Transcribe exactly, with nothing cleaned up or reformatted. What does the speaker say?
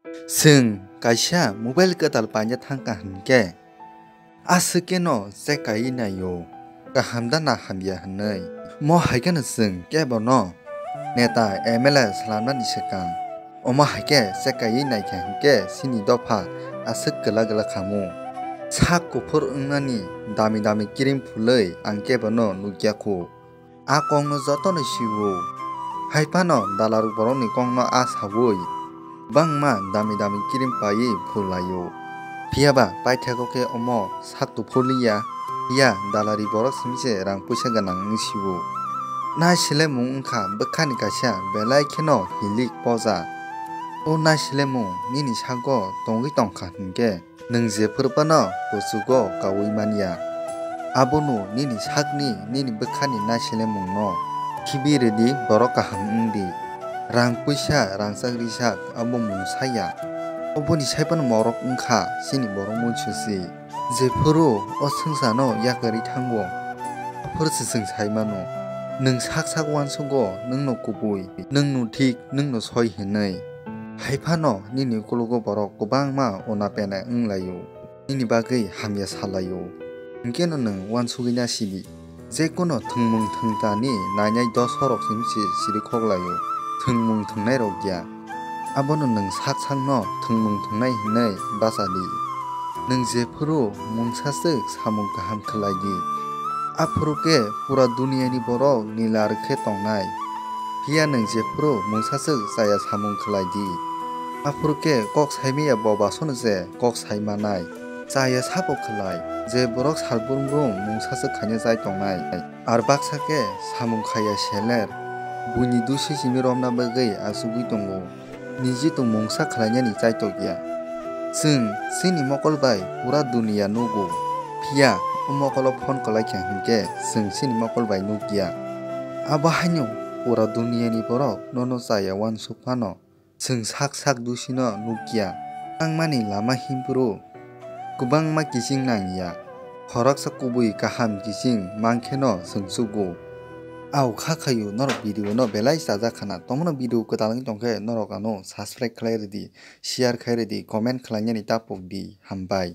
Chwng kaisa mobile kwtal paina thangkha hinkhe, aswk keno check kaiwi naio, kaham da na hamya hinwi. Mo hai kheno chwng kebono neta M L A swlamnani swkang. Omo hai khe check kaiwi naikha hinkhe chini dopha aswk gwla gwla khamu. Sak kuphur wngnani dami dami cream phulwi ang kebono nukya khu. A kokno jotono sio. Hai phano dalarok borokni kokno a saui bangma dami dami cream paiwi phul laio. Phiya ba paithakgo khe omo sak tuphuliya, phiya dalari borok simi se rang puisa gwnang wng sio. Nai selemung wngkha bwkhani kaisa belai kheno hilik poja. O nai selemung nini sago tongwi tongkha hinkhe, nwng jephuru phano kuchugo kaui manya. Abono nini sakni, nini bwkhani nai selemungno khibi rwdi, borok kaham wng di. Rang puisa, rangchak risak abo mungsa ya. Oboni sai phano morok wngkha chini borok muisu si. Jephuru o swngcharno yakarwi thango, aphuru se chwng sai mano, nwng sak sak uansugo nwngno kubui, nwngno thik, nwngno soi hinwi. Hai phano nini ukologo borok kwbangma ona pena wng laio, nini bagwi hamya sa laio. Hinkhe no nwng uansugwi na sidi. Jekunu thwngmung thwngtani nainai dosorok simi se siri khok laio, thwngmung thwngnairok ya. Abono nwng sak sakno thwngmung thwngnai hinwi bacha di. Nwng jephuru mungsaswk samung kaham khlai di, aphuru khe pura duniyani borok nila rwkhe tongnai. Phiya nwng jephuru mungsaswk chaya samung khlai di, aphuru khe kok saimaya bo basono se kok sai manai. Chaya sabo khlai, je borok sal brum brum mungsaswk khaina chai tongnai. Ar baksa khe samung khaiya seler, buini dusi simi romna bagwi achugwi tongo, niji tong mungsa khlainani chaitok ya. Chwng chini mokol bai pura duniya nugo, phiya o mokolo phone kwlai kha hinkhe chwng chini mokol bai nuk ya. Abo haino pura duniyani borok nono chaya uansuk phano, chwng sak sak dusino nuk ya. Tangmani lama himpuru kwbangma kiching nang ya. Khoroksa kubui kaham kiching mankheno chwng chugo. Au kha khaio norok video no belai chajak khana. Tongmano video kwtal wngwi tongkhe norok ano subscribe khlai rwdi, share khai rwdi, comment khlainani ta pokdi. Hambai.